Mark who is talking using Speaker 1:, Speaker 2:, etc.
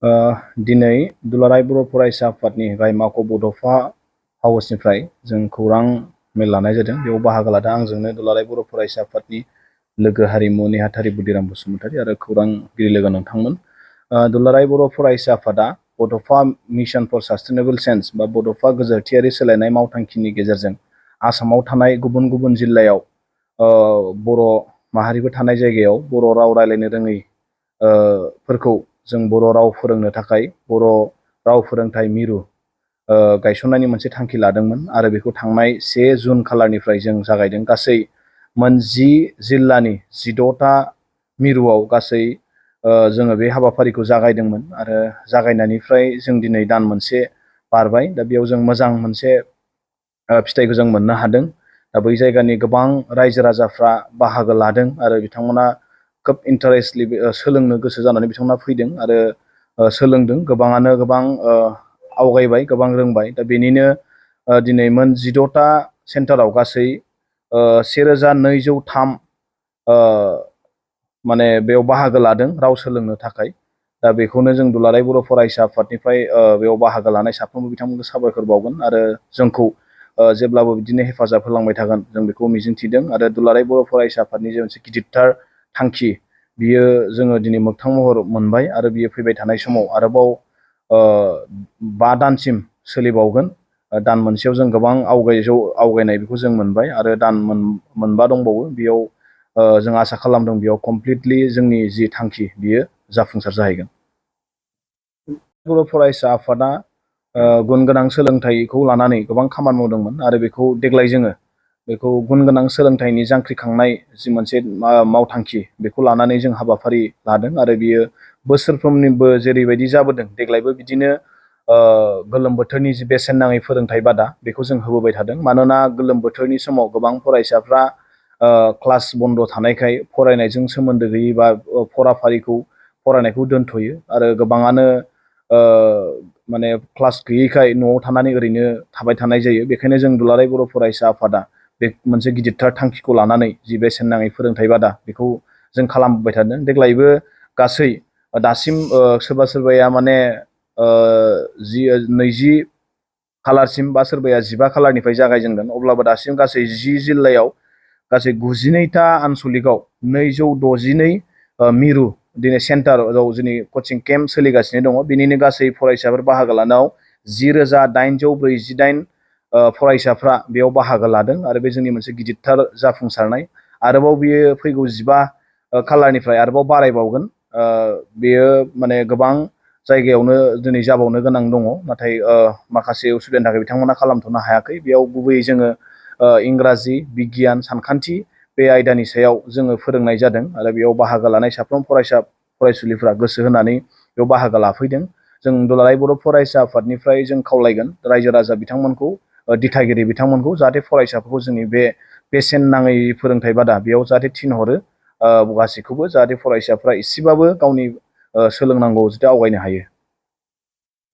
Speaker 1: ओ दिनै दुलाराय बर' फरायसा आफादनि गाहाय मावख' बड'फा हाउसनिफ्राय जों खौरां मेल लानाय जादों। बेयाव बाहागो लादों आंजोंनो दुलाराय बर' फरायसा आफादनि लोगो हारिमु नेहाथारि बुदिराम बसुमतारी आरो खौरांगिरि लोगो नोंथांमोन। दुलाराय बर' फरायसा आफादा बड'फा मिशन फर सास्टेनेबल चेन्ज बा बड'फा गोजोरथियारि सोलायनाय मावथांखिनि गेजेरजों आसामाव थानाय गुबुन गुबुन जिल्लायाव बर' माहारिफोर थानाय जायगायाव बर' राव रायलायनो रोङै फोरखौ जों बर' राव फोरोंनो थाखाय बर' राव फोरोंथाय मिरु गायसननायनि मोनसे थांखि लादोंमोन आरो बेखौ थांनाय 1 जुन खालारनिफ्राय जों जागायदों। गासै मोन 10 जिल्लानि 14टा मिरुआव गासै जोङो बे हाबाफारिखौ जागायदोंमोन आरो जागायनायनिफ्राय जों दिनै दान मोनसे बारबाय। दा बेयाव जों मोजां मोनसे फिथाइखौ जों मोननो हादों। दा बै जायगानि गोबां रायजो राजाफ्रा बाहागो लादों आरो बिथांमोना खोब इन्टारेस्टलि सोलोंनो गोसो जानानै बिथांमोना फैदों आरो सोलोंदों। गोबाङानो गोबां आवगायबाय, गोबां रोंबाय। दा बेनिनो दिनै मोन 14टा सेन्टाराव गासै 1203 माने बेयाव बाहागो लादों राव सोलोंनो थाखाय। दा बेखौनो जों दुलाराय बर' फरायसा आफादनिफ्राय बेयाव बाहागो लानाय साफ्रोमबो बिथांमोनखौ साबायखर बावगोन आरो जोंखौ जेब्लाबो बिदिनो हेफाजाब होलांबाय थागोन जों बेखौ मिजिंथिदों। आरो दुलाराय बर' फरायसा आफादनि जे मोनसे गिदिरथार थांखि बियो जोङो दिनै मोगथां महर मोनबाय आरो बियो फैबाय थानाय समाव आरोबाव 5 दानसिम सोलिबावगोन। दान मोनसेयाव जों गोबां आवगायनाय बेखौ जों मोनबाय आरो दान मोनबा दंबावो। बेयाव जों आसा खालामदों बेयाव कमप्लिटलि जोंनि जि थांखि बियो जाफुंसार जाहैगोन। बर' फरायसा आफादा गुन गोनां सोलोंथाइखौ लानानै गोबां खामानि मावदोंमोन आरो बेखौ देग्लाय जोङो बेखौ गुन गोनां सोलोंथाइनि जांख्रिखांनाय जि मोनसे मावथांखि बेखौ लानानै जों हाबाफारि लादों आरो बियो बोसोरफ्रोमनिबो जेरैबायदि जाबोदों देग्लायबो बिदिनो गोलोम बोथोरनि जि बेसेन नाङै फोरोंथाइ बादा बेखौ जों होबोबाय थादों। मानोना गोलोम बोथोरनि समाव गोबां फरायसाफ्रा क्लास बन्द' थानायखाय फरायनायजों सोमोन्दो गैयै बा फरायनायखौ दोनथ'यो आरो गोबाङानो माने क्लास गैयैखाय न'आव थानानै ओरैनो थाबाय थानाय जायो। बेखायनो जों दुलाराय बर' फरायसा आफादा बे मोनसे गिदिरथार थांखिखौ लानानै जि बेसेन नाङै फोरोंथाइ बादा बेखौ जों खालामबोबाय थादों। देग्लायबो गासै दासिम सोरबा सोरबाया माने 20 खालारसिम बा सोरबाया 15 खालारनिफ्राय जागायजेनगोन। अब्लाबो दासिम गासै 10 जिल्लायाव गासै 92टा आनसलिकआव 262 मिरु दिनै सेन्टाराव जोंनि कचिं केम्प सोलिगासिनो दङ। बिनिनो गासै फरायसाफोर बाहागो लानायाव 10,848 फरायसाफ्रा बेयाव बाहागो लादों आरो बे जोंनि मोनसे गिदिरथार जाफुंसारनाय। आरोबाव बियो फैगौ 15 खालारनिफ्राय आरोबाव बारायबावगोन। बेयो माने गोबां जायगायावनो दिनै जाबावनो गोनां दङ, नाथाय माखासे उसुबिदानि थाखाय बिथांमोना खालामथ'नो हायाखै। बेयाव गुबैयै जोङो इंराजि, बिगियान, सानखान्थि बे आयदानि सायाव जोङो फोरोंनाय जादों आरो बेयाव बाहागो लानाय साफ्रोम फरायसुलिफ्रा गोसो होनानै बेयाव बाहागो लाफैदों। जों दुलाराय बर' फरायसा आफादनिफ्राय जों खावलायगोन रायजो राजा बिथांमोनखौ, दिथागिरि बिथांमोनखौ जाहाथे फरायसाफोरखौ जोंनि बे बेसेन नाङै फोरोंथाइ बादा बेयाव जाहाथे थिनहरो गासैखौबो, जाहाथे फरायसाफ्रा एसेबाबो गावनि सोलोंनांगौ जाहाथे आवगायनो हायो।